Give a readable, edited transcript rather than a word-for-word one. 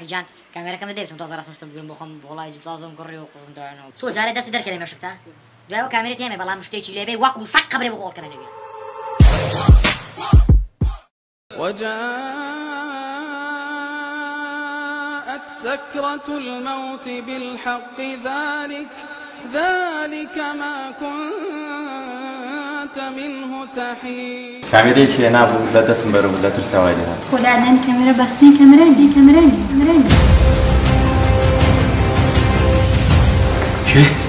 کاکە گیان کامێرەکەم دەدەی بچم تازە ڕەسم شتم بگرم بۆ خۆم وەڵای تازەم کڕی و قژم دایەنەوە تۆ جارێ دەستت دەرکە لە مێشکتا دوای ئەوە کامێرەت هێمێ بەڵام شتێکی لێ بێ وەکو سەگ قەبرێ بۆ خۆڵ کەنە لەوێ. وجاءت سكرة الموت بالحق ذلك ذلك ما كنت منه تحيد. کامێرەیەکی هێنابوو لە دەستم بەرەبوو لە ترسا وای لێهات. خۆ لادانی کامێرا باشترین کامێرای بی کامێرای بی کامێرای بی. کێ؟